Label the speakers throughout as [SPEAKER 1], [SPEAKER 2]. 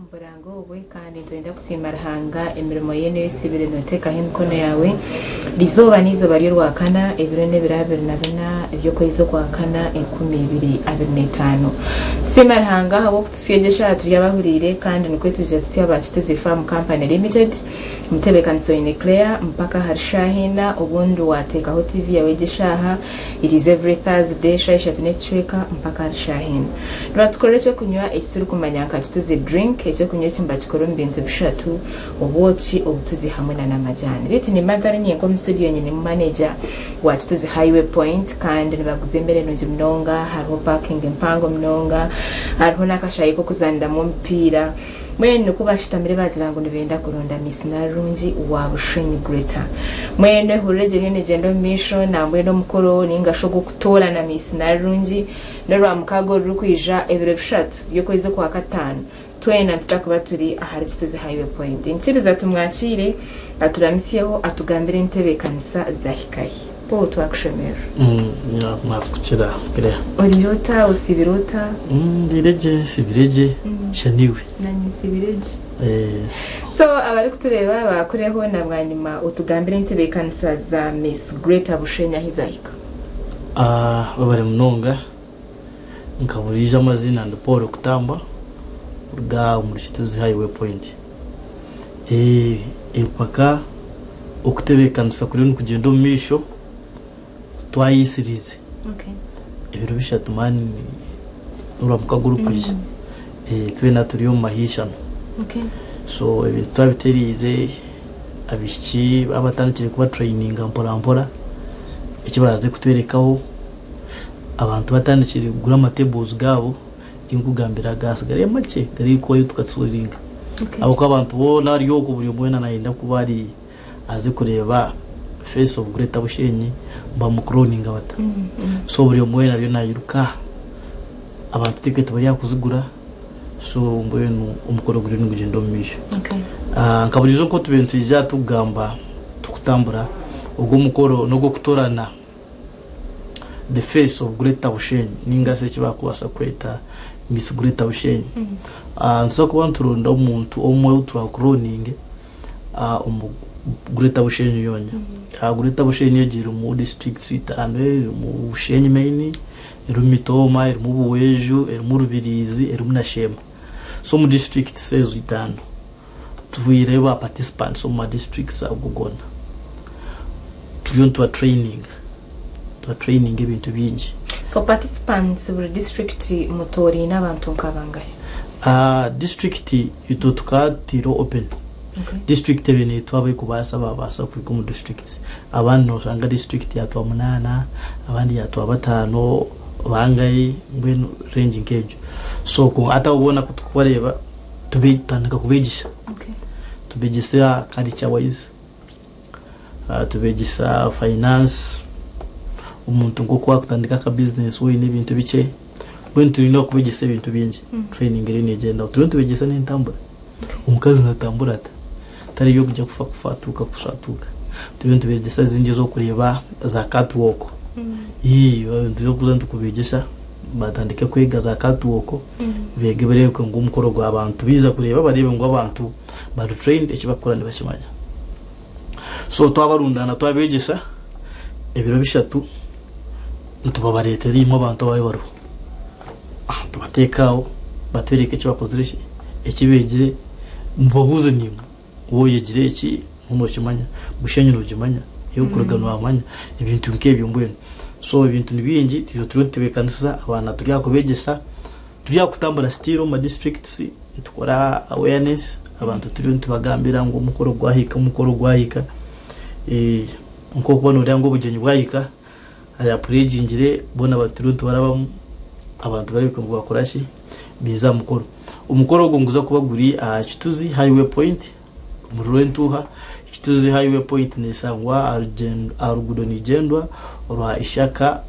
[SPEAKER 1] Omu burango obwe kandi nitwenda kusiima Ruhanga emirimo ye n'eyosibire noteekaho emikono yaawe. Erizooba n'eizooba ry'orwakana ebiro n'ebiro 24 eby'okwezi okwakana 2025. Tusiima Ruhanga ahabw'okututsya egyo eshaaha turi abahuriire kandi nikwo twija tuti aba Kituzi Farm Company Limited. Omutebeekanisa oine Claire mpaka ahari shaaha ina obundi waateekaho TV yaawe egyo eshaaha. It is every Thursday shaaha ishatu n'ekicweka mpaka ahari shaaha ina. Nibatukorera ekyokunywa eki turikumanya nka Kituzi Drink. Ekyokunywa eki nibakikora omu bintu bishatu, obwoki, obutuzi hamwe na n'amajaani. Beitu nimba ntari nyenka omu studio nyinemu manager wa Kituzi Highway Point kandi nibaguza emere nungi munonga, hariho parking mpango munonga, hariho n'akashaayi k'okuzaaniramu omupiira. Mbwenu ku baashutamire baagira ngu nibenda kuronda Miss Narungi wa Bushenyi Greater. Mbwenu ehururu egyo eriyo neegyenda omu maisho nambwenu omukoro nainga shi ogw'okutoorana Miss Narungi n'orwamukaaga orurikwija ebiro bishatu by'okwezi okwakataano twena nituza kuba turi ahari Kituzi Highway Point. Nkiriza tumwakiire aturamisyeho atugambire entebeekanisa zahikahi. Paul twakushemererwa.
[SPEAKER 2] Mwakukira Claire.
[SPEAKER 1] Oriire ota? Osiibire ota?
[SPEAKER 2] Ndiire gye, nsiibire gye, shusha naiwe.
[SPEAKER 1] Nanye nsiibire gye. So abarikutureeba bakureho na bwanyima otugambire entebeekanisa za Miss Greater Bushenyi ahi zahika.
[SPEAKER 2] Webare munonga. Nka buriijo amaziina ndi Paul Kutamba kuruga omuri Kituzi Highway Point. Empaka okutebeekanisa kuriyo nikugyenda omu maisho twayisiriize ebiro bishatu mani n'orwamukaga orurikwija twena turi omu mahiishano so ebintu twabitereize abaishiki babatandikire kubatrayininga mpora mpora eki baraze kutwerekaho abantu batandikire kugura ama tables gaabo tinkugambira gasigarayo makye gari kuhwayo tukatsoringa ahabw'okuba abantu boona bari okwo buri omwe weena nayenda kuba ari aze kureeba face of greater Bushenyi bamucloninga bata so buri omwe weena ariyo nayiruka abantu ticket bari aha kuzigura so mbwenu omukoro guriyo nigugyenda omu maisho. Nka buriijo nk'oku tubaire nitwija tukugamba tukutambura ogu omukoro n'ogw'okutoorana The face of Greater Bushenyi ninga shi eki barikubaasa kweta Miss Greater Bushenyi. Nituza kuba nituronda omuntu omwe ou turakuroninge omu Greater Bushenyi yoona. Greater Bushenyi egi erimu districts itaano, erimu Bushenyi main, erimu Mitooma, erimu Buweju, erimu Rubirizi, erimu na Sheema. So omu districts ezo itaano tuhwire ba participants omu ma districts ago goona. Turiyo nituba traininga, nituba traininga ebintu bingi.
[SPEAKER 1] So participants buri district mutoraine abantu nka bangahi?
[SPEAKER 2] District itwe tukaba tutaireho open. District ebaire neetwa abarikubaasa baabaasa kuhika omu districts. Abandi noshanga district yaatwa munaana, abandi yaatwa bataano, bangahi mbwenu range nk'egyo. So kwonka hati abo boona ku turikubareeba tutandika kubeegyesa. Tubeegyesa culture wise. Tubeegyesa finance, omuntu nk'oku waakutandika aka bizinesi waaba oine ebintu bikye, mbwenu twine okubeegyesa ebintu bingi, training eriyo neegyendaho. Turiyo nitubeegyesa n'entambura, omukazi naatambura ata? Hatari eby'okugira kufa kufaatuuka kushatuuka. Turiyo nitubeegyesa ezindi ez'okureeba za cat walk, turiyo nitukubeegyesa batandike kwega za cat walk, beege bareebe ngu omukoro gw'abantu baija kureeba bareebe ngu abantu bari trained eki barikukora nibakimanya. So twabarundaana twabegyesa ebiro bishatu nitubabareetera imwe abantu abaabaire bariho. Tubateeka aho batwereke eki bakozire ki, eki beegire, mubabuuze naimwe waaba oyegire eki nookimanya, Bushenyi noogimanya, ei orikuruga noomanya, ebintu nk'ebyo mbwenu. So ebintu ni bingi twija turiyo nitutebeekanisa abaana turi aha kubeegyesa. Turi aha kutambura still omu ma districts nitukora awareness abantu turiyo nitubagambira ngu omukoro gwahika omukoro gwahika nk'okuba noreeba ngu obugyenyi bwahika aya pledgingire boona turiyo nitubarabamu abantu bareebeka ngu bakora ki baija aha mukoro. Omukoro ogwo niguza kuba guri aha Kituzi highway point omuri Rwentuuha. Kituzi highway point neshangwa aha ruguudo nigyendwa orwa Ishaka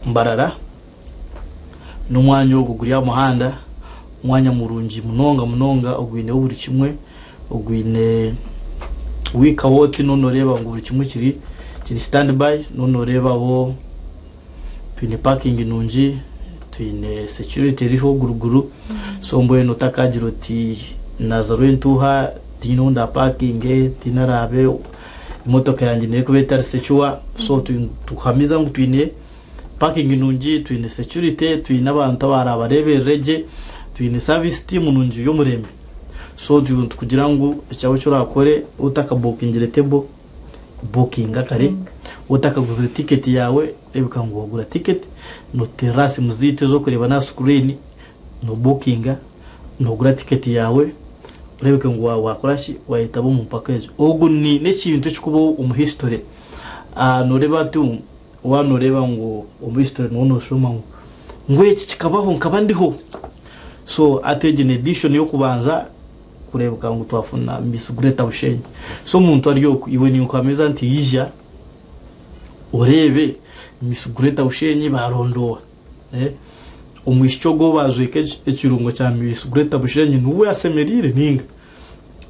[SPEAKER 2] Mbarara. N'omwanya ogwo guri aha muhanda, omwanya murungi munonga munonga ogwineho buri kimwe, ogwine wihikaho oti noona noreeba ngu buri kimwe kiri kiri stand by, noona noreebaho twine parking nungi. Twine security eriho guruguru. So mbwenu otakagira oti naza Rwentuuha tihaine ou ndapakinge, tihaine araabe emotoka yangye neekuba etari secure. So nituhamiza ngu twine parking nungi, twine security, twine abantu abaraabareeberere gye, twine service team nungi y'omurembe. So nitukugira ngu ekyawe eki oraakore otakabukingire table, bukinga kare, otakaguzire ticket yaawe reebeka ngu wagura ticket, nooteerera aha simu zaitu ez'okureeba n'aha screen, noobukinga, noogura ticket yaawe, oreebeke ngu waakora ki, waayetaba omu mpaka ezo. Ogu ni n'ekintu ekirikubaho omu history. Nooreeba hati waaba nooreeba ngu omu history nooba nooshoma ngu ngu eki kikabaho nkaba ndiho. So hati egi ni edition y'okubanza kureebeka ngu twafuna Miss Greater Bushenyi. So omuntu ari oku iwe ninkuhamiza nti ija oreebe Miss Greater Bushenyi baarondooha. Omwishiki ogu ou baajweka ekirungo kya Miss Greater Bushenyi niwe ashemereire nainga?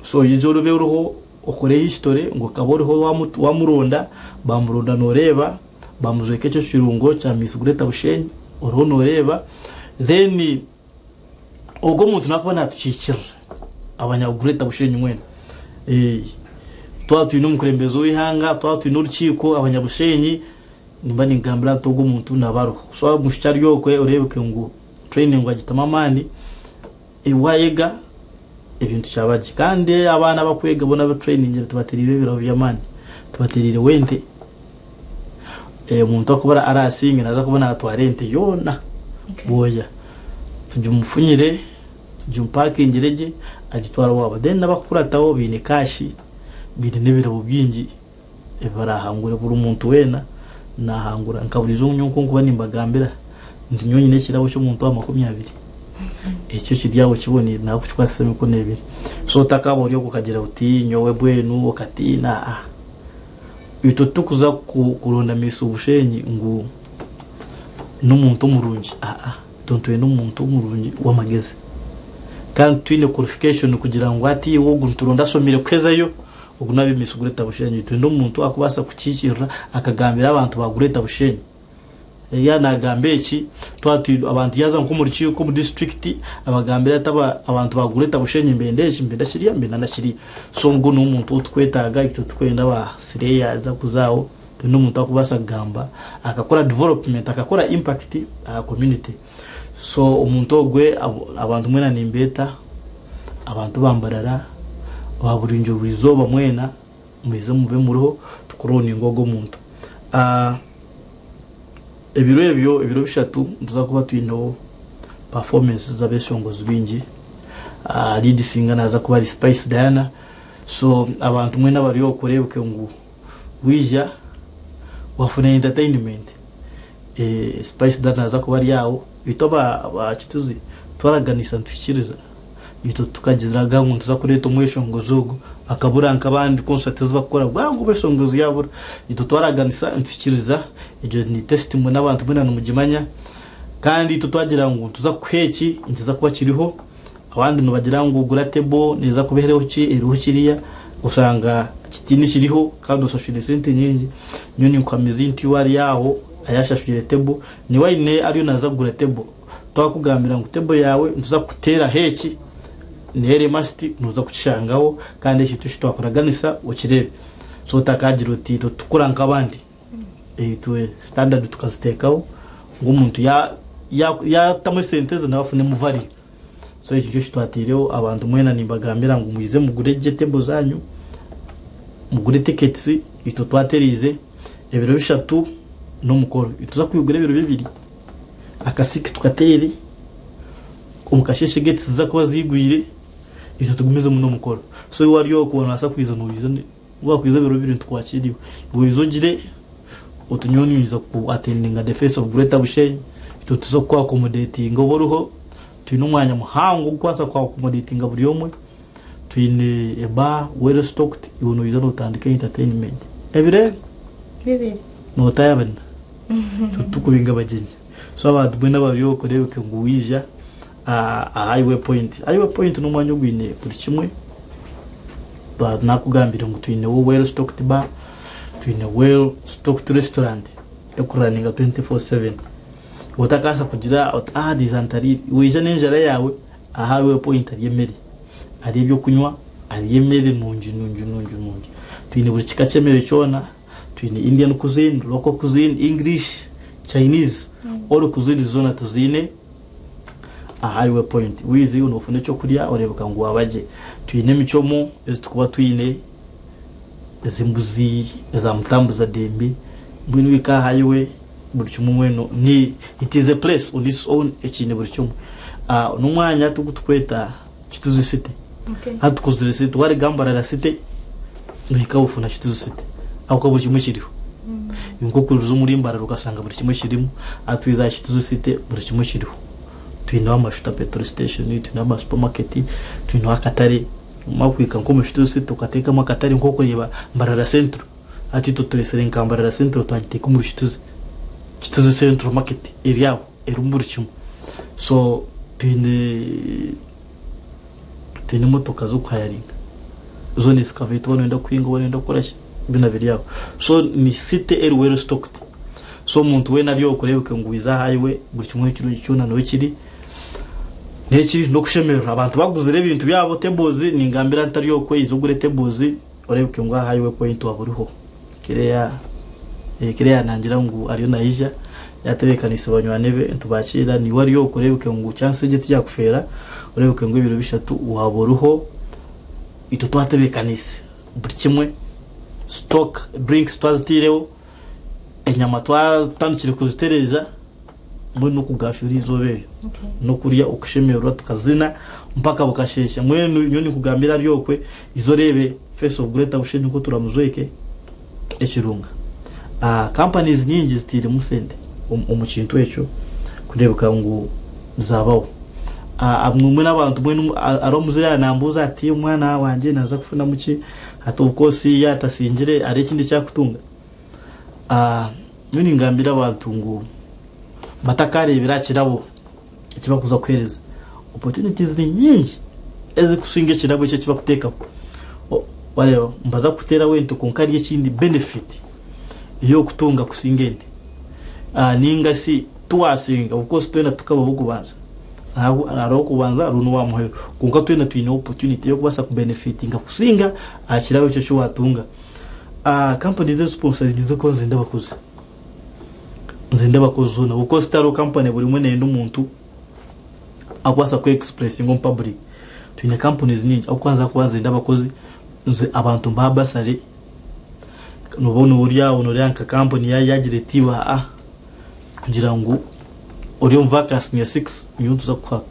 [SPEAKER 2] So oije oribe oriho okore history ngu okaba oriho wamuronda, bamuronda noreeba, bamujweka ekyo kirungo kya Miss Greater Bushenyi oriho noreeba then ogwo omuntu nakuba natukiikirira abanya Greater Bushenyi mwena. Twaba twine omukurembeze w'eihanga, twaba twine orukiiko abanyabushenyi nimba ningambira nti ogwo omuntu naba ariho. So omwishiki ari okwe oreebeke ngu training agitamu amaani, Waayega ebintu kyaba gye. Kandi abaana abakwega boona abu tutrainingire tubatereireho ebirabo by'amaani. Tubatereireho ente. Omuntu arikuba araasinge naaza kuba naatwara ente yoona bwoya. Tugimufunyire, tugimupakingire gye agitware owaabo. Then n'abakukurataho baine kaashi, baine n'ebirabo bingi ebi baraahangure. Buri muntu weena naahangura. Nka buriijo nyowe nk'oku ndikuba nimbagambira nti nyowe nyine ekirabo ky'omuntu wa 20. Ekyo kiri aho kiboneire naakukikwatisa emikono ebiri. So otakaaba ori okwo okagira oti nyowe mbwenu okatiina aa. Itwe titukuza kuronda Miss Bushenyi ngu n'omuntu omurungi aa. Itwe nitwenda omuntu omurungi w'amagezi. Kandi titwine qualification kugira ngu hati iwe ogu nituronda ashomire kuhezayo Ogu nabi Miss Greater Bushenyi. Nitwenda omuntu akubaasa kukiikirira akagambira abantu ba Greater Bushenyi. Yaaba nagamba eki, twaba twine abantu yaaza nk'omu rukiiko omu disiturikiti abagambire ati abantu ba Greater Bushenyi nibenda eki, nibenda kiriya, nibenda na kiriya. So ogu n'omuntu ou turikwetaaga itwe turikwenda aba sireyaaza kuza aho, twine omuntu arikubaasa kugamba akakora development, akakora impact aha community. So omuntu ogwe abantu mwena nimbeeta, abantu ba Mbarara, ba Buringiro buri-izooba mwena mwije mube muriho tukuroninge ogwo omuntu. Ebiro ebyo, ebiro bishatu nituza kuba twineho performance z'abeshongozi baingi. Lead singer naaza kuba ari Spice Diana. So abantu mwena abari okwo oreebeke ngu waija wafuna entertainment. Spice Diana naaza kuba ari aho. Itwe aba Kituzi twaraganisa nituhikiriza. Itwe tukagiraga ngu nituza kureeta omweshongozi ogu akabura nk'abandi concert ezi barikukora bwangu omweshongozi yaabura. Itwe twaraganisa nituhikiriza egyo ni testimony abantu mwena nimugimanya. Kandi itwe twagira ngu nituza kukuha eki nikiza kuba kiriho. Abandi nibagira ngu gura table neeza kuba eriho ki eriho kiriya oshanga kitiine kiriho kandi oshashwire sente nyingi. Nyowe ninkuhamiza nti iwe ari aho ayashashwire table niwe aine ariyo naaza kugura table. Twakugambira ngu table yaawe nituza kukuteeraho eki, neero emasiti nooza kukishangaho kandi ekintu eki twakuraganisa okireebe. So otakaagira oti itwe titukora nk'abandi, itwe standard tukaziteekaho ngu omuntu yaatamu esente ze nawe afunemu value. So ekyo nikyo kitwateireho abantu mwena nimbagambira ngu mwije mugure gye table zanyu, mugure tickets, itwe twatereize ebiro bishatu n'omukoro. Nituza kwigura ebiro bibiri. Akasiki tukateere, omu kasheeshe gates ziza kuba ziigwire, itwe tugumizemu n'omukoro. So iwe wari okwo nobaasa kwija noija wakwija ebiro bibiri nitukwakira iwe. Iwe oije ogire oti nyowe niinyija ku attendinga the face of greater Bushenyi, itwe nituza kuku accommodatinga obe oriho, twine omwanya muhango ogurikubaasa ku accommodatinga buri omwe, twine a bar well stocked, iwe noija notandika entertainment. Ebiro ebi
[SPEAKER 1] Bibiri.
[SPEAKER 2] nootayabana. Titukubinga abagyenyi. So abantu mbwenu abari okwo oreebeke ngu waija aha Highway Point. Highway Point n'omwanya ogwine buri kimwe. Naakugambire ngu twineho well stocked bar, twine well stocked restaurant erikuraninga 24/7. Otakaasa kugira oti aha niiza ntariire. Waija n'enjara yaawe, aha Highway Point hariyo emere, hariyo ebyokunywa, hariyo emere nungi nungi nungi nungi. Twine buri kika ky'emere kyona, twine Indian cuisine, local cuisine, English, Chinese, all cuisines zoona tuziine aha Highway Point. Waiza noofuna ekyokurya oreebeka ngu waaba gye. Twine emicoomo ezi turikuba twine ez'embuzi, eza mutambuza dembe, mbwenu wahika aha Highway buri kimwe mbwenu ni it is a place on its own ekiine buri kimwe. N'omwanya ogu turikweta Kituzi City. Hati tukozire city, waruga Mbarara City nohika ofuna Kituzi City ahabw'okuba buri kimwe kiriho. Nk'oku orikuza omuri Mbarara okashanga buri kimwe kirimu, hati twija aha Kituzi City buri kimwe kiriho. Twineho amashuta petrol station, twineho ama supermarket, twineho akatare. Wamara kuhika nk'omu Kituzi City okateekamu akatare nk'okureeba Mbarara Central. Hati itwe turesire nka Mbarara Central twagiteeka omuri Kituzi. Kituzi Central Market eri aho erimu buri kimwe. So twine twine emotoka z'okuhayaringa zoona excavator waaba nooyenda kuhinga waaba nooyenda kukora ki byona biri aho. So ni city eri well stocked. So omuntu weena ari okureebeka ngu wiiza aha highway buri kimwe ekirungi kyona niho kiri. N'ekiri n'okushemererwa abantu baguzire ebintu byabo tables ningambira ntari okwe iza ogure tables oreebeke ngu aha highway point waaba oriho. Claire Claire nangira ngu ariyo naija yatebeekaniise banywani be nitubakiira niiwe ari okwo oreebeke ngu chance egi tiyakufeera oreebeke ngu ebiro bishatu waaba oriho itwe twatebeekaniise buri kimwe stock drinks twazitaireho enyama twatandikire kuzitereeza mbwenu n'okugaashura eizooba eryo n'okurya okushemererwa tukazina mpaka bukasheesha mbwenu nyowe ninkugambira ari okwe iza oreebe Face of Greater Bushenyi nk'oku turamujweke ekirunga. Companies nyingi zitairemu sente omu kintu ekyo kureebeka ngu zaabaho. Mbwenu abantu mbwenu hariho omuzaire yaanambuuza ati omwana wangye naaza kufunamu ki? Hati of course yaaba atasingire hariho ekindi eki arikutunga? Nyowe ningambira abantu ngu batakareebera aha kirabo eki barikuza kuheereza. Opportunities ni nyingi ezirikusinga ekirabo eki ekibarikuteekaho. Wareeba nibaza kukuteeraho ente kwonka hariyo ekindi benefit ei orikutunga kusinga ente. Nainga shi tiwasinga of course twena tukaba ab'okubanza. Hariho ow'okubanza hariho n'owa muheru. Kwonka twena twine opportunity ey'okubaasa kubenefitinga kusinga aha kirabo ekyo eki waatunga. Companies ezisponsaringize kuba nizenda abakozi. Nizenda abakozi zoona because tihariho company buri emwe neyenda omuntu akubaasa kwe expressinga omu public. Twine companies nyingi ahabw'okuba niza kuba nizenda abakozi nze abantu mbaha bursary noba ori aho noreeba nka company yagira eti iwe aa kugira ngu ori omu vaaka ya senior six nyowe nituza kukuha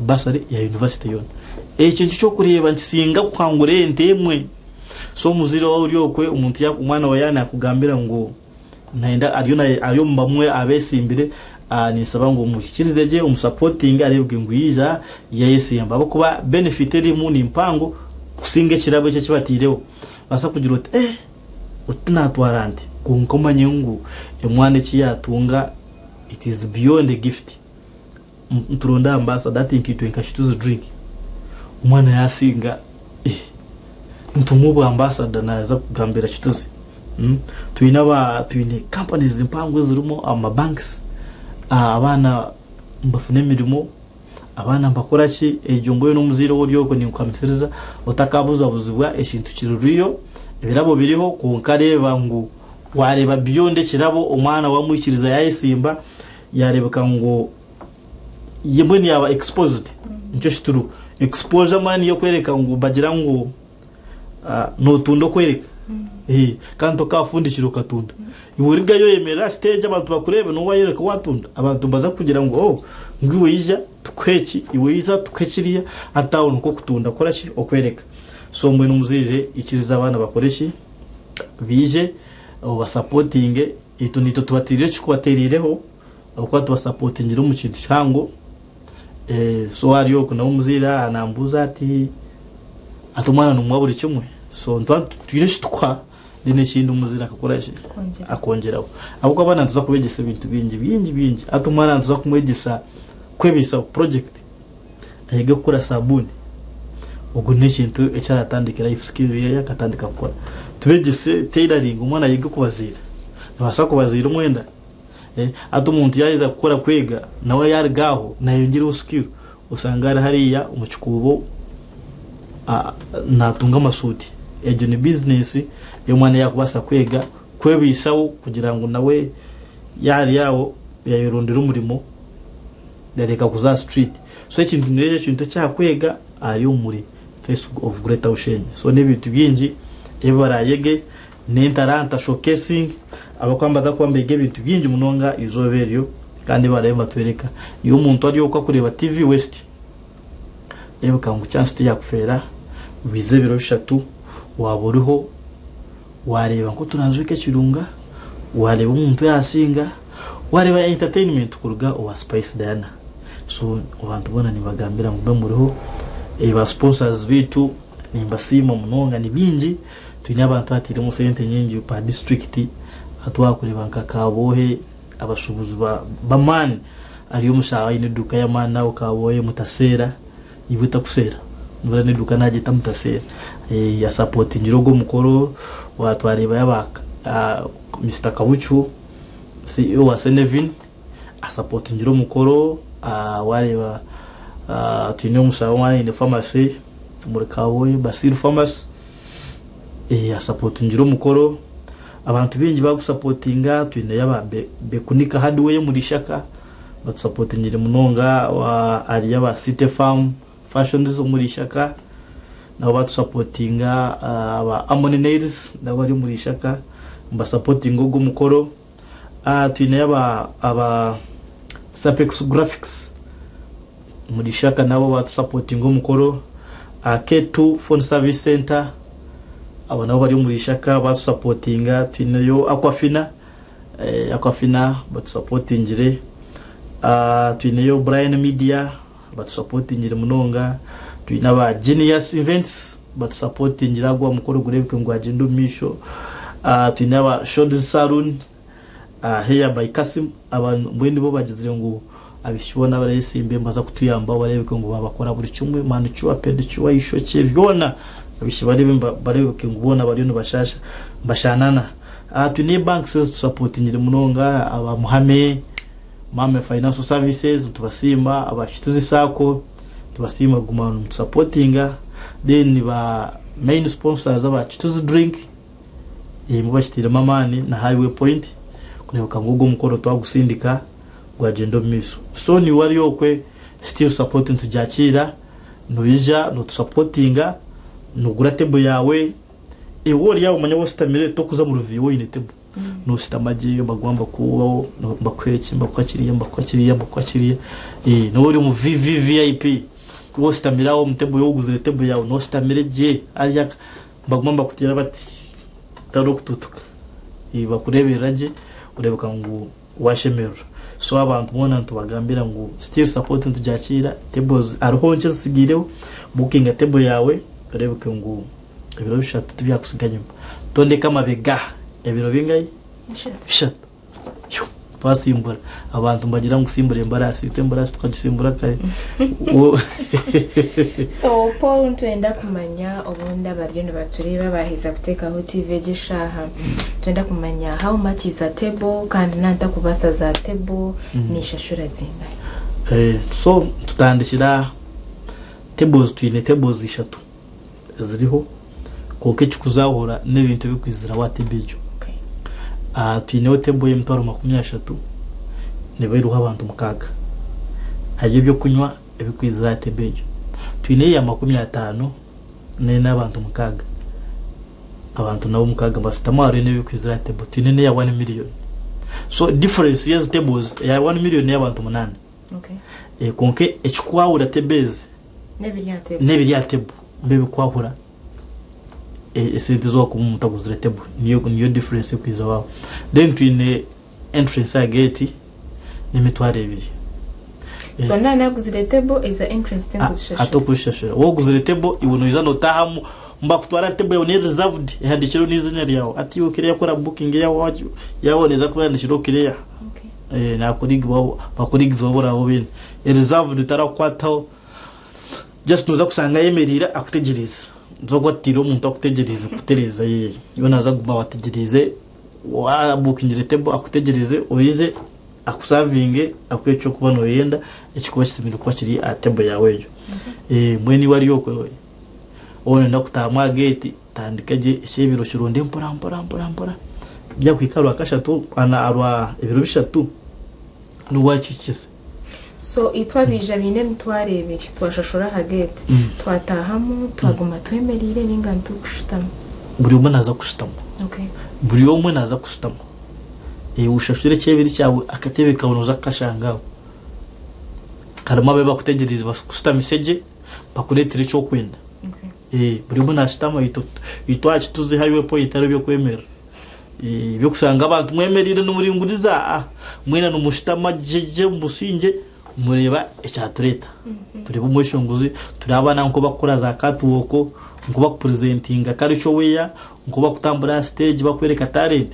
[SPEAKER 2] bursary ya university yoona. Ekyo nikyo kyokureeba nikisinga kuhangura ente emwe. So omuzaire waaba ori okwe omuntu omwana waawe yaaba nakugambira ngu nayenda ariyo ari omu bamwe abesimbire ninsaba ngu omuhikirize gye omusapotinge areebwe ngu yaija yayesimba ahabw'okuba benefit erimu ni mpango kusinga ekirabo eki ekibataireho. Nobaasa kugira oti eh oti tinatwara nte kwonka omanye ngu omwana eki yatunga it is beyond a gift. Nituronda ambassador hati nkaitwe nka Kituzi Drink omwana yasinga eh nitumuha obwa ambassador naza kugambira Kituzi twine aba twine companies mpango ezirimu ama banks abaana nibafuna emirimo abaana nibakora ki egyo mbwenu omuzaire ou ori okwo ninkuhamisiriza otakabuzabuzibwa ekintu kiri real ebirabo biriho kwonka reeba ngu wareeba beyond ekirabo omwana wamwikiriza yayesimba Yaareebeka ngu ye mbwenu yaaba exposed nikyo kituriho. Exposure mbwenu niyo ekwereka ngu bagira ngu nootunda okwereka kandi tokaafundikire okatunda. Iwe origayo oyemerere aha siteegi abantu bakureebe niwe waayoreka waatunda abantu nibaza kugira ngu oh ngu iwe ija tukuhe eki, iwe ija tukuhe kiriya hati aho nikwo okutunda kukora ki okwereka. So mbwenu omuzaire ikiriza abaana bakore ki baije obasapotinge. Itwe naitwe tubateeriire ekikubateeriireho ahabw'okuba tubasapotingire omu kintu kihango. So ari okwo nawe omuzaire nambuuza ati, ati omwana nomuha buri kimwe? So nituba twine eki tukuha then ekindi omuzaire akakora ki? Akongyeraho. Ahabw'okuba abaana nituza kubegyesa ebintu bingi bingi bingi. Hati omwana nituza kumwegyesa kwebeisaho project, ayege kukora sabuuni. Ogwo n'ekintu eki aratandike life skill ye akatandika kukora. Tubegyese tailoring omwana ayege kubaziira. Nabaasa kubaziira omwenda? Hati omuntu yaaheza kukora kwega nawe yaaruga aho naayongyeraho skill osanga ari hariya omu kikuubo naatunga amasuuti. Egyo ni bizinesi ei omwana yaakubaasa kwega kwebaisaho kugira ngu nawe yaari aho yaayerondera omurimo yareka kuza aha street. So ekintu nekyo ekintu eki akwega ari omuri Face of Greater Bushenyi. So n'ebintu bingi ebi baraayege n'entaranta showcasing abakuba nibaza kuba nibeega ebintu bingi munonga eizooba eryo kandi ebi baraabe nibatworeka. Iwe omuntu ari okwo arikureeba TV West reebeka ngu chance tiyakufeera bize ebiro bishatu waaba oriho waareeba nk'oturanzwika ekirunga, waareeba omuntu yaasinga, waareeba entertainment kuruga owa Spice Diana. So abantu boona nimbagambira ngu mube muriho. Ba sponsors baitu nimbasiima munonga ni baingi. Twine abantu abatairemu sente nyingi per district. Hati waakureeba nka Kaboohe abashuubuzi b'amaani ari omushaho aine eduuka y'amaani aho Kaboohe Mutaseera. Iwe takuseera nibura n'eduuka naagyeta mutaseera. Yasapootingire ogwo omukoro twareebayo aba Mister Kabucu CEO wa Senevin asapootingire omukoro waareeba twine omushaho omwe aine pharmacy omuri Kabwohe Basiru Pharmacy asapootingire omukoro. Abantu baingi baagusapootinga twineyo aba Bekunika Hardware omuri Ishaka. Batusapotingire munonga ahari aba City Farm Fashions omuri Ishaka nabo batusapotinga, aba Amoni Nails nabo bari omuri Ishaka nibasapotinga ogu omukoro. Twineyo aba aba Sapex Graphics omuri Ishaka nabo batusapotinga omukoro. K2 Phone Service Center abo nabo bari omuri Ishaka batusapotinga. Twineyo Aquafina. Aquafina batusapotingire, twineyo Brian Media batusapotingire munonga, twine aba Genius Events batusapotingire ahabw'okuba omukoro gureebeke ngu gwagyenda omu maisho, twine aba Shods Saloon, Hair by Kassim, aba mbwenu nibo bagizire ngu abaishiki boona abareetsimba nibaza kutuyambaho bareebeke ngu baabakora buri kimwe, manicure, pedicure, eishokye byona abaishiki bareebeke ngu boona bariyo nibashaasha nibashanana. Twine banks ezitusapotingire munonga aba Muhame, Muhame Financial Services nitubasiima, aba Kituzi Sacco nitubasiima kuguma nimutusapotinga, then ba main sponsors aba Kituzi Drink bo bakitairemu amaani na Highway Point kureebeka ngu ogu omukoro twagusindika gwagenda omu maisho. So niiwe ori okwe still support nitugyakiira, noija notusapotinga, nogura table yaawe. Iwe ori aho omanya wositamire tokuza omu ruviyo oine table nositama gye baguha nibakuhaho nibakuha eki nibakuha kiriya nibakuha kiriya nibakuha kiriya noba ori omu VVVIP wositamire aho omu table yawe oguzire table yawe nositamire gye hariya nibaguma nibakuteera bati hatariho kututuka nibakureberera gye oreebeka ngu washemererwa so abantu boona nitubagambira ngu still support nitugyakiira tables hariho nkye ezitsigaireho bukinga table yawe oreebeke ngu Ebiro bishatu tibyakutsiga nyima. Tondeka amabega ebiro bingahi? Bishatu. Yo, twasimbura. Abantu nibagira ngu simbura embaraasi, itwe embaraasi tukagisimbura kare.
[SPEAKER 1] So Paul nitwenda kumanya obundi abariyo nibatureeba baaheza kuteekaho TV egi eshaaha, nitwenda kumanya how much is a table kandi naaba ntakubaasa za table ninshashura zingahi?
[SPEAKER 2] So tutandikira tables, twine tables ishatu. eziriho kwonka ekirikuzaahura n'ebintu ebirikwizira aha tebo egyo. Twineho tebo y'emitwaro 30 neeba eriho abantu mukaaga. Hariyo ebyokunywa ebirikwizira aha tebo egyo. Twineyo eya 50 nayo n'abantu mukaaga. Abantu nabo mukaaga nibashutama hariyo n'ebirikwizira aha tebo. Twine n'eya one million. So difference y'ezi tables, eya one million n'ey'abantu munaana. Kwonka ekikwahura tebo ezi n'ebiri aha tebo nibyo bikwahura esente ezi wakuba omuntu aguzire tebo niyo difference erikwija aho. Then twine entrance aha gate n'emitwaro ebiri.
[SPEAKER 1] So naaba naguzire tebo eza entrance tinkuzishashura?
[SPEAKER 2] Hati okuzishashura. Waaba oguzire tebo iwe noija notaahamu nibakutwara ahari tebo yaawe neeri reserved ehandiikireho n'eiziina ryawe. Hati iwe okiriya kukora booking yaawe neeza kuba ehandiikireho clear. Bakurigizibwa abu oraabe obaine. Reserved tarakukwataho just nooza kushanga ayemereire akutegyereize. Nooza kuba otiire omuntu akutegyereize kukutereeza iwe naaza kuguma aho ategyereize wabuukingire table akutegyereize oije. Akusavinge akuhe ekyokuba noyenda ekikuba kisemeriire kuba kiri aha table yaawe egyo. Mbwenu iwe ari okwe waaba noyenda kutaahamu aha geeti tandika gye ekyebiro okironde mpora mpora mpora mpora byakuhika aha rwakashatu aha ebiro bishatu nibwo wakihikize.
[SPEAKER 1] So itwe abaija baine emitwaro ebiri twashashura aha geeti twataahamu twaguma twemereire ninga nitukushutama?
[SPEAKER 2] Buri omwe naaza kushutama. Buri omwe naaza kushutama. Oshashure ekyebiri kyawe akatebe kawe nooza kukashanga aho. Karimu ababaire bakutegyereize bakushutamise gye bakureetere eki orikwenda. Buri omwe naashutama itwe aha kituzi highway point hariho eby'okwemerera. Eby'okushanga abantu mwemereire nimuringuriza aa mwena nimushutama gye gye omu busingye mureeba ekyatureeta. Tureebe omweshongozi, tureebe abaana nk'oku barikukora za catwalk, nk'oku barikupurezentinga culture wear, Nkoku bakutambura aha stage bakwereka talent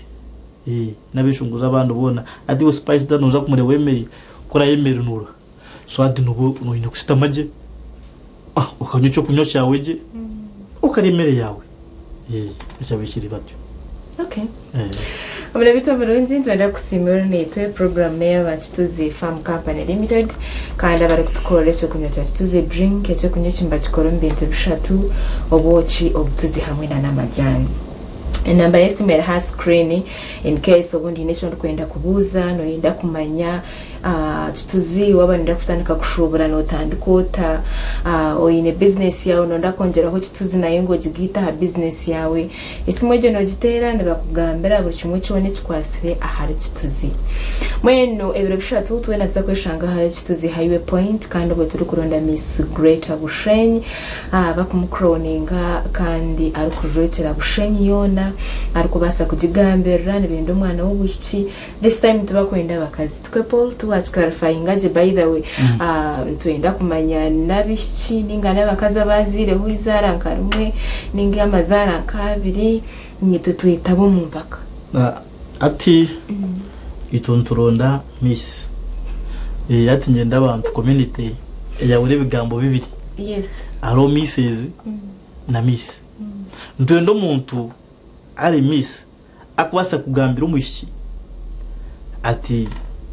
[SPEAKER 2] eh nabeshongozi abandi boona hati iwe Spice Diana noza kumureba oyemerire ku orayemerera noruha so hati noba oyine kushutama gye ah okanywa ekyokunywa kyawe gye okarya emere yaawe eh ekyabaire kiri batyo.
[SPEAKER 1] Okay.
[SPEAKER 2] Eh.
[SPEAKER 1] Omurabiito omurungi nitwenda kukusiima ori naitwe. Puroguraamu n'ey'aba Kituzi Farm Company Limited kandi abarikutukorera ekyokunywa kya Kituzi Drink. Ekyokunywa eki nibakikora omu bintu bishatu, obwoki, obutuzi hamwe n'amajaani. Enamba y'esimu eri aha screen in case obundi haine eki orikwenda kubuuza, noyenda kumanya Kituzi waaba noyenda kutandika kushuubura nootandika ota, oine bizinesi yaawe noyenda kwongyeraho Kituzi nayo ngu ogigaite aha bizinesi yaawe. Esimu egyo noogiteera nibakugambira buri kimwe kyona ekikwatsire ahari Kituzi. Mbwenu ebiro bishatu twena nituza kweshanga ahari Kituzi Highway Point kandi obwo turikuronda Miss Greater Bushenyi bakumucrowninga kandi arikujwekyera Bushenyi yoona arikubaasa kugigambirira nibenda omwana w'obwishiki. This time tibakwenda abakazi. Tukwe Paul tiwakiclarifyinga gye by the way. Nitwenda kumanya n'abaishiki ninga n'abakazi abazaireho eizaara nka rimwe ninga amazaara nk'abiri nitwe twetaba omu mpaka.
[SPEAKER 2] Hati itwe nituronda Miss. Hati niinyenda abantu community eyahura ebigambo bibiri.
[SPEAKER 1] Yes.
[SPEAKER 2] Hariho Misses na Miss. Nitwenda omuntu ari Miss Akubaasa kugambira omwishiki ati,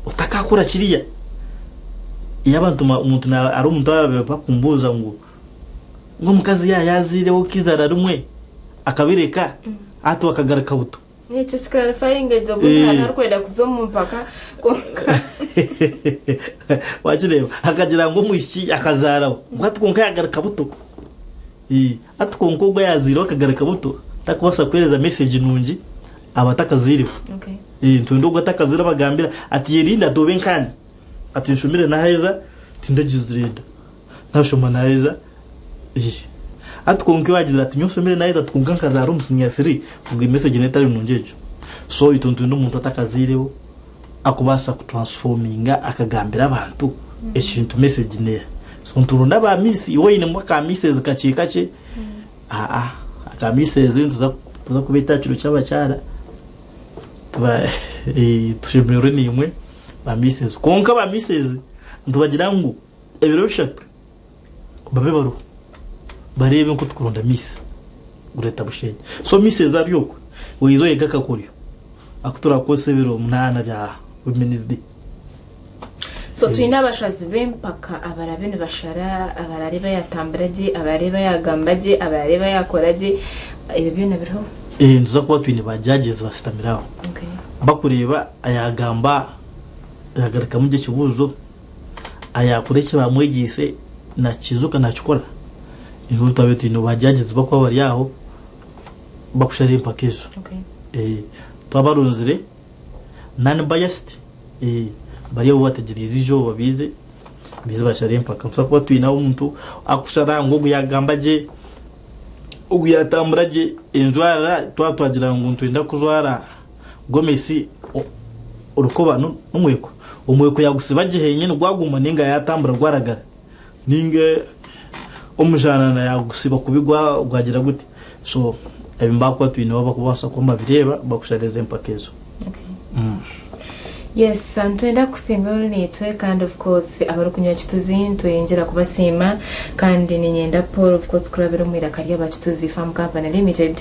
[SPEAKER 2] Otakaakora kiriya. Yaaba ntuma omuntu hariho omuntu owaabaire bakumbuuza ngu ngu omukazi yaaba yaazaireho nk'izaara rimwe akabireka hati akagaruka buto.
[SPEAKER 1] Ekyo kiclarifyinge gye obundi hariho arikwenda kuza omu mpaka kwonka.
[SPEAKER 2] Wakireeba? Akagira ngu omwishiki akazaaraho ngu hati kwonka yaagaruka buto. Hati kwonka ogwo ayazaireho akagaruka buto takubaasa kuheereza message nungi abatakazaireho.
[SPEAKER 1] Okay.
[SPEAKER 2] Nitwenda ogwo atakazaire abagambira ati yerinda ati obe nkaanye ati nshomire naheza tindagizire enda nashoma naheza hati kwonka iwe agizire ati nyowe nshomire naheza ati kwonka nkazaara omu senior three ogwo message netari nungi egyo. So itwe nitwenda omuntu atakazaireho akubaasa kutransforminga akagambira abantu ekintu message neeha. So nituronda ba miss iwe oinemu aka misses kakye kakye aa aka misses nituza tuza kubeeta aha kiro ky'abakyara tuba tushemererwe naimwe ba misses. Kwonka ba misses nitubagira ngu ebiro bishatu babe bariho bareebe nk'oku tukuronda miss Greater Bushenyi. So misses ari okwe oize oyege akakoryo aku turakozesa ebiro munaana bya Women's Day.
[SPEAKER 1] So twine abashazi b'empaka abarabe nibashara, abarareeba yatambura gye, abarareeba yagamba gye, abarareeba yakora gye, ebyo byona biriho?
[SPEAKER 2] Nituza kuba twine ba judges bashutamire aho bakureeba ayagamba yagarukamu gye ekibuuzo. Ayaakora eki baamwegyeise nakiijuka naakikora, nibo twabaire twine ba judges bakuba bari aho bakushara empaka ezo. Twabarunzire non biased, bari aho bategyereize eizooba baije baize bashare empaka. Nitubaasa kuba twine aho omuntu akushara ngu ogu yaagamba gye, ogu yaatambura gye, enjwara twaba twagira ngu nitwenda kujwara Gomesi orukoba n'omweko, omweko yagusiba gye henyini gwaguma ninga yatambura gwaragara ninga omujanana yagusiba kubi gwagira guti so ebi nibakuba twine abakubaasa kuba nibabireeba bakushara ezo empaka ezo.
[SPEAKER 1] Yes, nitwenda kukusiima ori naitwe kandi of course abarikunywa Kituzi nitweyongyera kubasiima kandi niinyenda Paul of course kurabira omu iraka ry'aba Kituzi Farm Company Limited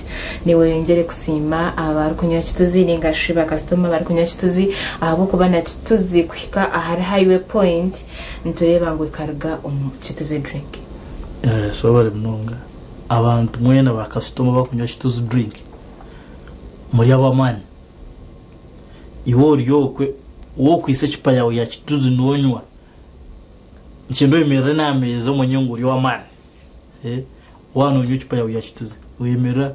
[SPEAKER 1] niiwe oyongyere kusiima abarikunywa Kituzi ninga shi bakasitoma abarikunywa Kituzi ahabw'okuba na Kituzi kuhika ahari Highway Point nitureeba ngu ekaruga omu Kituzi Drink.
[SPEAKER 2] Yes, webare munonga. Abantu mwena bakasitoma abakunywa Kituzi Drink muri ab'amaani. Iwe ori okwe, wookwitsa ecupa yaawe ya kituzi noonywa, nikyenda oyemerere n'aha meeza omanye ngu ori ow'amaani. Waaba noonywa ecupa yaawe ya kituzi, oyemerera,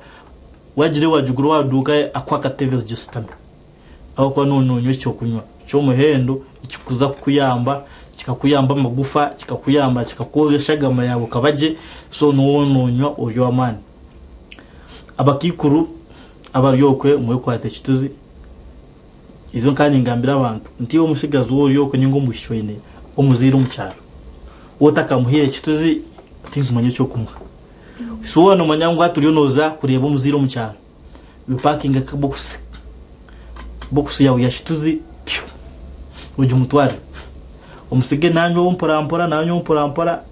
[SPEAKER 2] waagira waagigura owa duuka akuhe akatebe ogishutame ahabw'okuba nooba noonywa eky'okunywa ky'omuhendo ekirikuza kukuyamba, kikakuyamba amagufa, kikakuyamba kikakwozya eshagama yaawe ekaba gye, so nooba noonywa ori ow'amaani. Abakaikuru abari okwe mwekwate kituzi. Izo nkaba ningambira abantu nti iwe omutsigazi ou ori okwe ninga omwishiki oine omuzaire omu kyaro wotakamuhaire kituzi tinkumanya ekyokumuha. So waaba nomanya ngu hati oriyo noza kureeba omuzaire omu kyaro you parkinga akabokisi bokisi yaawe ya kituzi pyu ogimutwarire omusige nanywaho mpora mpora nanywaho mpora mpora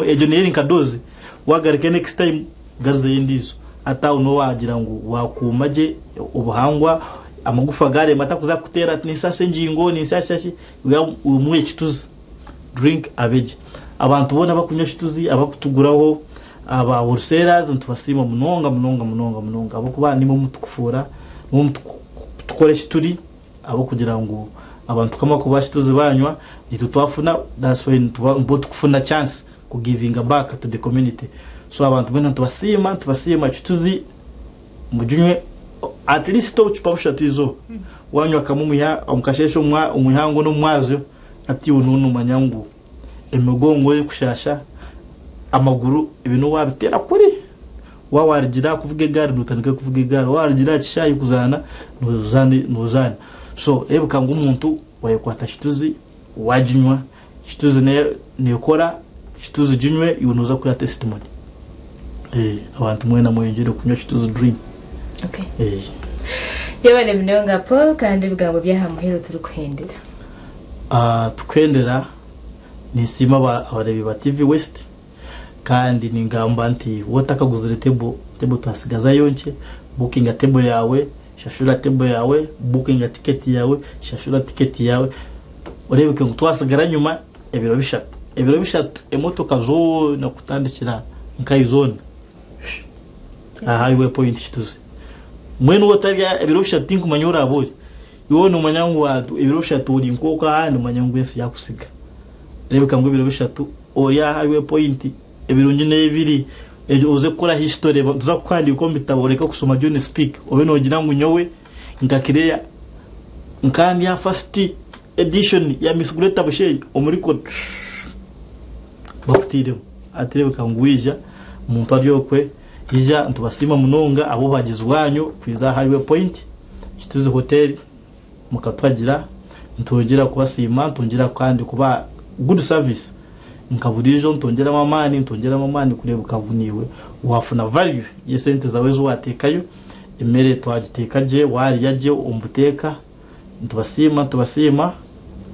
[SPEAKER 2] egyo neyo eri nka dose wagaruka next time Garizeyo endiijo. Hati aho niho waagira ngu waakuuma gye obuhangwa, amagufa gaarema atakuza kukuteera ati ninsaasa engingo, ninsaasa ki, omuhe ekituzi, drink abe gye. Abantu boona abarikunywa ekituzi, abarikutuguraho, aba wholesalers nitubasiima munonga munonga munonga munonga ahabw'okuba nimwe mutukufuura, nimwe mutukora eki turi ahabw'okugira ngu abantu kama kuba kituzi baanywa, naitwe twafuna, that's why nibwo tukufuna chance ku givinga back to the community so abantu mwena nitubasiima nitubasiima kituzi muginywe at least obucupa bushatu eizooba wanywa kamwe omu omu kasheeshe omu ihangwe n'omu mwazyo hati iwe nooba nomanya ngu emigongo erikushasha amaguru ebyo wabiteera kuri waaba warugire aha kuvuga egaari notandika kuvuga egaari waaba warugire aha kishaayi kuzaana nozaana so reebeka ngu omuntu wayekwata kituzi waginywa Kituzi nekora, kituzi ginywe iwe noza kuha testimony. Abantu mwena mweyongyere kunywa kituzi drink.
[SPEAKER 1] Okay. Yebare munonga Paul kandi ebigambo by'aha muheru turikuhendera.
[SPEAKER 2] Tukuhendera ninsiima abareebi ba TV West kandi ningamba nti waaba otakaguzire table, table twasigazayo nkye, bukinga table yaawe, shashura table yaawe, bukinga ticket yaawe, shashura ticket yaawe. Oreebeke ngu twatsigara enyima ebiro bishatu. Ebiro bishatu emotoka zoona kutandikira nkahi zoona aha highway point Kituzi. Mbwenu waaba otari aha ebiro bishatu tinkumanya ahu oraabe ori. Iwe noomanya ngu ebiro bishatu ori nk'okwo ahandi omanya ngu ensi yaakutsiga. Reebeka ngu ebiro bishatu ori aha highway point ebirungi n'ebiri oze kukora history tuza kukuhandiika omu bitabo oreke kushoma John Speke obe noogira ngu nyowe nka Claire Nkaba ndi aha first edition ya Miss Greater Bushenyi omuri koti bakutairemu hati rebeka ngu waija omuntu ari okwe ija nitubasiima munonga ahabw'obuhagizi bwanyu kwija aha Highway Point Kituzi Hotel mukatuhagira nitwongyera kubasiima nitwongyera kandi kubaha good service nka buriijo nitwongyeramu amaani nitwongyeramu amaani kureebeka ngu naiwe wafuna value y'esente zaawe ezi wateekayo. Emere twagiteeka gye, waarya gye omu buteeka. Nitubasiima, nitubasiima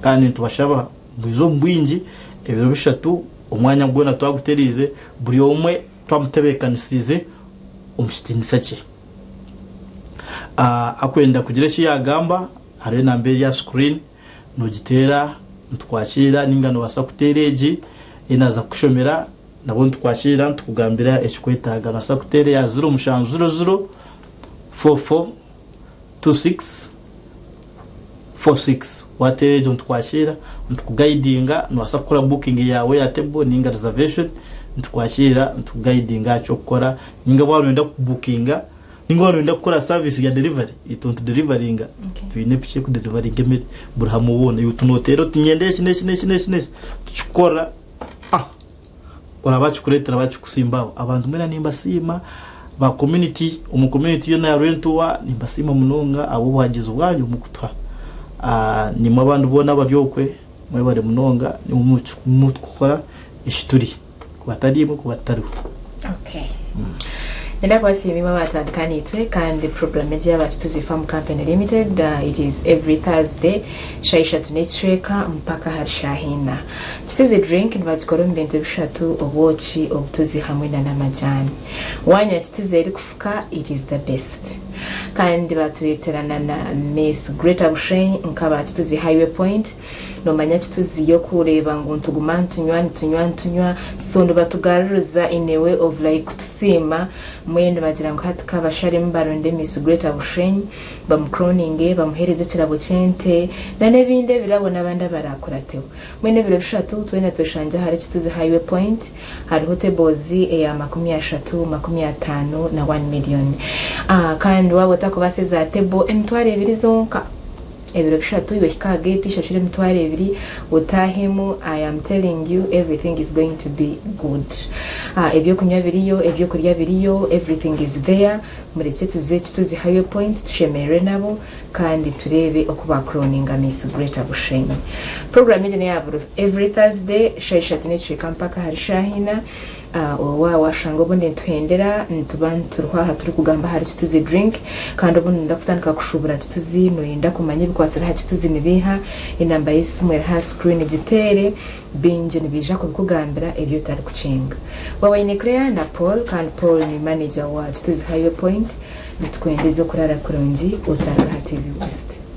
[SPEAKER 2] kandi nitubashaba mwije omu bwingi ebiro bishatu omwanya gwona twagutereize, buri omwe twamutebeekanisiize omu kitiinisa kye. Akwenda kugira eki yaagamba, hariho enamba eri aha screen, noogiteera nitukwakiira nainga noobaasa kuteera egi, ei naaza kukushomera. Nabwo nitukwakiira nitukugambira ekikwetaaga. Nobaasa kuteera eya 0700 44 26 46. Wateera egyo nitukwakiira nitukugayidinga. Nobaasa kukora booking yaawe eya table ninga reservation nitukwakiira nitukugayidinga aha ky'okukora. Ninga waaba noyenda kubukinga ninga waaba noyenda kukora service ya delivery itwe nitudelivaringa. Twine piki erikudelivaringa emere buri hamwe hoona. Iwe noteera oti niinyenda eki n'eki n'eki n'eki n'eki tukikora. Oraba akikureetera bakikusimba aho. Abantu mwena nimbasiima, ba community, omu community yoona ya Rwentuwa nimbasiima munonga ahabw'obuhagizi bwanyu obu murikutuha. Naimwe abandi boona abari okwe mwebare munonga nimwe murikukora eki turi. Ku batari imwe kuba tutariho.
[SPEAKER 1] Okay. Nenda kubasiima imwe abaatandika naitwe kandi program egi yaaba Kituzi Farm Company Limited uh, it is every Thursday shaaha ishatu n'ekicweka mpaka ahari shaaha ina. Kituzi drink nibagikora omu bintu bishatu obwoki, obutuzi hamwe na n'amajaani. Wanywa Kituzi erikufuka it is the best. Kandi batureetera na na Miss Greater Bushenyi nk'aba Kituzi Highway Point Nomanya kituziyo kureeba ngu nituguma nitunywa nitunywa nitunywa so nibatugaruriza in a way of like kutusiima mbwenu nibagira ngu hati kabasharemu baronde Miss Greater Bushenyi bamucrowninge bamuhereze ekirabo ky'ente na n'ebindi ebirabo n'abandi abarakurateho. Mbwenu ebiro bishatu twena tweshangye ahari Kituzi Highway Point hariho tables eya 30, 50 na one million. Kandi waaba otakubaasa eza table emitwaro ebiri zonka. Ebiro bishatu iwe hika aha gate shashura emitwaro ebiri otahemu I am telling you everything is going to be good ebyokunywa biriyo ebyokurya biriyo everything is there murekye tuze kituzi highway point tushemererwe nabo kandi tureebe oku ba crowninga Miss Greater Bushenyi program egi neya buri every Thursday shaaha ishatu nekicweka mpaka ahari shaaha ina Owa washanga obundi nituhendera nituba nituriho aha turikugamba ahari Kituzi Drink kandi obundi noyenda kutandika kushubura Kituzi noyenda kumanya ebikwatsire aha Kituzi nibiiha, enamba y'esimu eri aha screen giteere bingi nibiija kubikugambira ebi otarikukyenga. Waaba oine Claire na Paul kandi Paul ni manager wa Kituzi Highway Point nitukwendeza okurara kurungi otaruga aha TV West.